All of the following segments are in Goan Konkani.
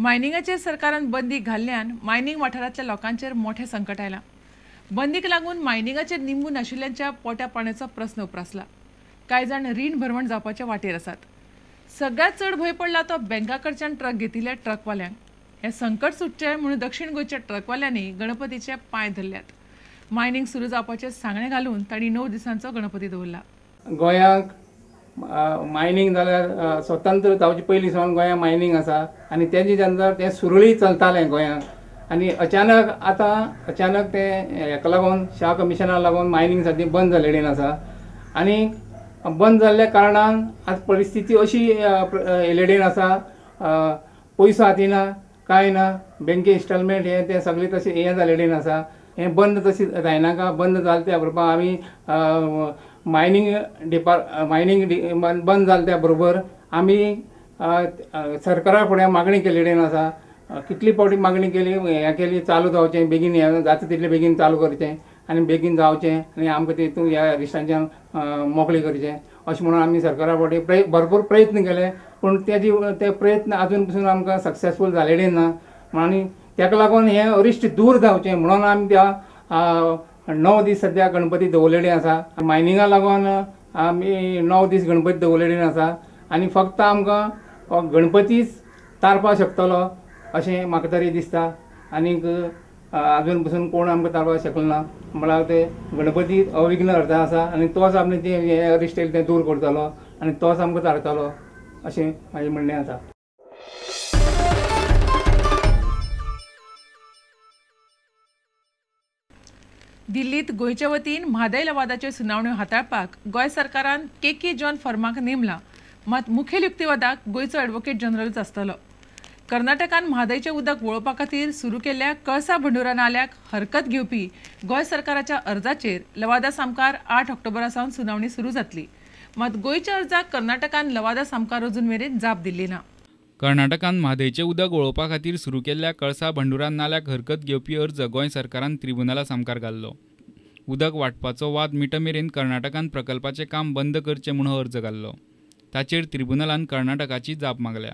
मायनिंगाचेर सरकारान बंदी घाल्ल्यान मायनिंग वाठारांतल्या लोकांचेर मोठें संकट आयलां. बंदीक लागून मायनिंगाचेर निंबून आशिल्ल्यांच्या पोट्या पाण्याचो प्रस्न उप्रासला. कांय जाण रीण भरवण जावपाच्या वाटेर आसात. सगळ्यांत चड भंय पडला तो बँका कडच्यान ट्रक घेतिल्ल्या ट्रकवाल्यांक. हें संकट सुटचें म्हणून दक्षिण गोंयच्या ट्रकवाल्यांनी गणपतीचे पांय धरल्यात. मायनिंग सुरू जावपाचें सांगणें घालून तांणी 9 दिसांचो गणपती दवरला. गोंयांक मायनिंग जाल्यार स्वतंत्र जावचे पयलीं सावन गोंयांत मायनिंग आसा आनी तेजे जेन्ना तें सुरळीत चलतालें गोंयांत आनी अचानक आतां अचानक तें हेका लागून शाह कमिशनाक लागून मायनिंग सद्या बंद जाल्लें आसा आनी बंद जाल्ल्या कारणान आज परिस्थिती अशी येयलेली आसा, पयसो हाती ना, कांय ना, बँके इन्स्टॉलमेंट हें तें सगळें तशें हें जाल्लें आसा. हें बंद तशें जायनाका, बंद जालें त्या बरोबर आमी मायनिंग मायनिंग बंद जालें त्या बरोबर आमी सरकारा फुडें मागणी केल्ली आसा. कितली फावटी मागणी केली, हें केली, चालू जावचें बेगीन, हें जाता तितलें बेगीन चालू करचें आनी बेगीन जावचें आनी आमकां तितून ह्या रिश्टांच्यान मोकळी करचें अशें म्हणून आमी सरकारा फावटी भरपूर प्रयत्न केले, पूण तेजी ते प्रयत्न आजून पसून आमकां सक्सेसफूल जालेले ना. आनी ताका लागून हें अरिश्ट दूर जावचें म्हणून आमी त्या 9 दीस सद्या गणपती दवरलेले आसा. मायनिंगा लागून आमी 9 दीस गणपती दवरलेले आसा आनी फक्त आमकां गणपतीच तारपाक शकतलो अशें म्हाका तरी दिसता. आनीक आजून पसून कोण आमकां तारपाक शकलो ना. म्हळ्यार ते गणपती अविघ्न अर्थ आसा आनी तोच आमी तें हें अरिश्ट येयलें तें दूर करतलो आनी तोच आमकां तारतलो अशें म्हाजें म्हणणें आसा. दिल्लीत गोंयच्या वतीन म्हादय लवादाच्यो सुनावण्यो हाताळपाक गोंय सरकारान के के जॉन फर्माक नेमला. मात मुखेल युक्तिवादाक गोंयचो एडवोकेट जनरलच आसतलो. कर्नाटकान म्हादयचें उदक वळोवपा खातीर सुरू केल्ल्या कळसा भंडुरा नाल्याक हरकत घेवपी गोंय सरकाराच्या अर्जाचेर लवादा सामकार 8 ऑक्टोबरा सावन सुनावणी सुरू जातली. मात गोंयच्या अर्जाक कर्नाटकान लवादा सामकार अजून मेरेन जाप दिल्ली ना. कर्नाटकान म्हादयचें उदक वळोवपा खातीर सुरू केल्ल्या कळसा भंडुरा नाल्याक हरकत घेवपी अर्ज गोंय सरकारान त्रिबुनाला सामकार घाल्लो. उदक वांटपाचो वाद मिटमेरेन कर्नाटकान प्रकल्पाचें काम बंद करचें म्हूण हो अर्ज घाल्लो. ताचेर त्रिबुनालान कर्नाटकाची जाप मागल्या.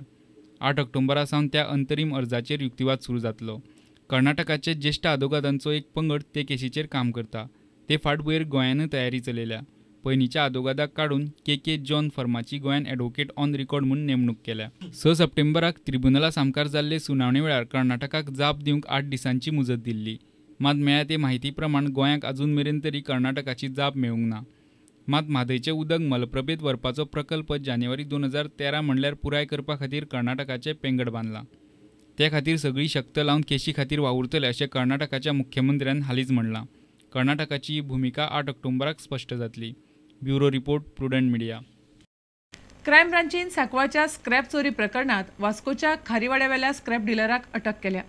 8 ऑक्टोबरा सावन त्या अंतरीम अर्जाचेर युक्तिवाद सुरू जातलो. कर्नाटकाचे ज्येश्ठ आदोगादांचो एक पंगड ते केशीचेर काम करता. ते फाटभुंयेर गोंयानूय तयारी चलयल्या. पयलींच्या आदोगादाक काडून के के जॉन फर्माची गोंयान एडवोकेट ऑन रिकॉर्ड म्हूण नेमणूक केल्या. 6 सप्टेंबराक त्रिबुनाला सामकार जाल्ले सुनावणे वेळार कर्नाटकाक जाप दिवंक 8 दिसांची मुजत दिल्ली. मात मेळ्ळ्या ते म्हायती प्रमाण गोंयाक अजून मेरेन तरी कर्नाटकाची जाप मेळूंक ना. मात म्हादयचें उदक मलप्रभेंत व्हरपाचो प्रकल्प जानेवारी 2013 म्हणल्यार पुराय करपा खातीर कर्नाटकाचें पेंगट बांदलां. ते खातीर सगळी शक्त लावन केशी खातीर वावुरतले अशें कर्नाटकाच्या मुख्यमंत्र्यान हालींच म्हणलां. कर्नाटकाची ही भुमिका 8 ऑक्टोबराक स्पश्ट जातली. Bureau report, Prudent Media. Crime ब्रांचीन सांकवाळच्या स्क्रॅप चोरी प्रकरणात वास्कोच्या खारीवाड्यावेल्या स्क्रॅप डिलराक अटक केल्या.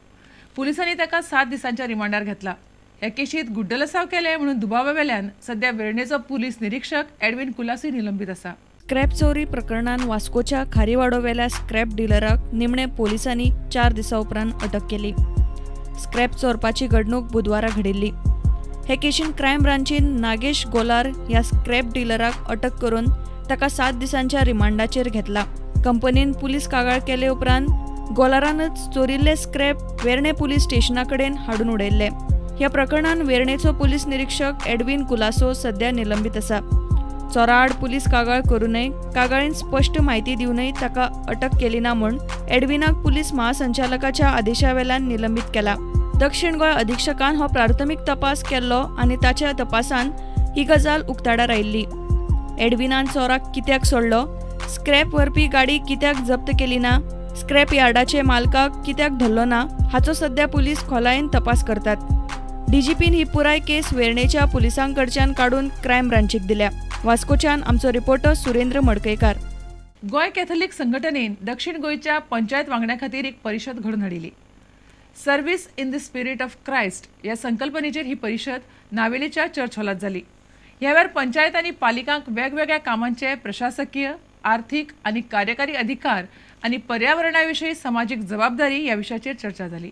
पुलिसांनी ताका 7 दिसांच्या रिमांडार घेतला. ह्या केशीत गुड्डलसाव केले म्हणून दुबावावेल्यान सध्या वेर्णेचो पुलीस निरीक्षक एडविन कुलासूय निलंबीत आसा. स्क्रॅप चोरी प्रकरणान वास्कोच्या खारीवाडोवेल्या स्क्रॅप डिलराक निमणे पोलिसांनी 4 दिसां उपरांत अटक केली. स्क्रॅप चोरपाची घडणूक बुधवारा घडिल्ली. हे केशीन क्रायम ब्रांचीन नागेश गोलार ह्या स्क्रॅप डिलराक अटक करून ताका 7 दिसांच्या रिमांडाचेर घेतला. कंपनीन पुलीस कागाळ केले उपरांत गोलारानच चोरिल्ले स्क्रॅप वेर्णे पुलीस स्टेशना कडेन हाडून उडयल्ले. ह्या प्रकरणान वेर्णेचो पुलीस निरीक्षक एडविन कुलासो सध्या निलंबीत आसा. चोराआड पुलीस कागाळ करूनय कागाळीन स्पश्ट म्हायती दिवनय ताका अटक केली ना म्हूण एडविनाक पुलीस महासंचालकाच्या आदेशावेल्यान निलंबीत केला. दक्षिण गोंय अधीक्षकान हो प्राथमीक तपास केल्लो आनी ताच्या तपासान ही गजाल उक्ताडार आयिल्ली. एडविनान चोराक कित्याक सोडलो, स्क्रॅप व्हरपी गाडी कित्याक जप्त केली ना, स्क्रॅप यार्डाचे मालकाक कित्याक धरलो ना हाचो सध्या पुलीस खोलायेन तपास करतात. डीजीपीन ही पुराय केस वेर्णेच्या पुलिसांकडच्यान काडून क्रायम ब्रांचीक दिल्या. वास्कोच्यान आमचो रिपोर्टर सुरेंद्र मडकयकार. गोंय कॅथलिक संघटनेन दक्षिण गोंयच्या पंचायत वांगड्यां खातीर एक परिशद घडोवन हाडिल्ली. Service in the spirit of Christ ह्या संकल्पनेचेर ही परिशद नावेलीच्या चर्च हॉलांत जाली. ह्या वेळार पंचायत आनी पालिकांक वेगवेगळ्या कामांचे प्रशासकीय, आर्थिक आनी कार्यकारी अधिकार आनी पर्यावरणा विशीं समाजीक जबाबदारी ह्या विशयाचेर चर्चा जाली.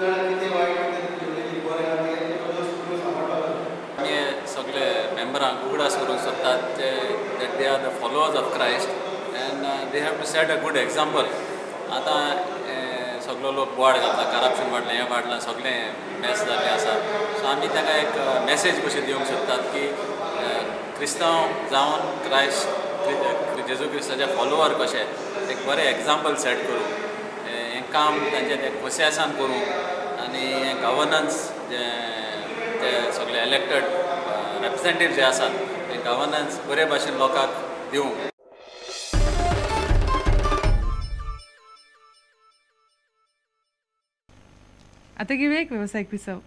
जाणा कितें वायट कितें बरें आहा तें तुका सांबाळपाक. आमी सगळे मेंबरांक उगडास करूंक सोदतात ते that they are the followers of Christ and they have to set a good example. आतां सगलो लोक बोवाळ घालता, करप्शन वाडलें, हें वाडलां, सगळें मॅस जाल्लें आसा. सो आमी ताका एक मॅसेज कशी दिवंक सोदतात की क्रिस्तांव जावन क्रायस्ट जेजू क्रिस्ताचे फॉलोवर कशे एक बरें एग्जाम्पल सेट करूं, हें काम तांचें तें खोशयेसान करूं आनी हें गवर्नन्स जें ते सगळे इलेक्टेड रेप्रेजेंटेटिव जे आसात हें गवर्नन्स बरे भाशेन लोकांक दिवंक. आतां घेवया एक वेवसायीक विसव.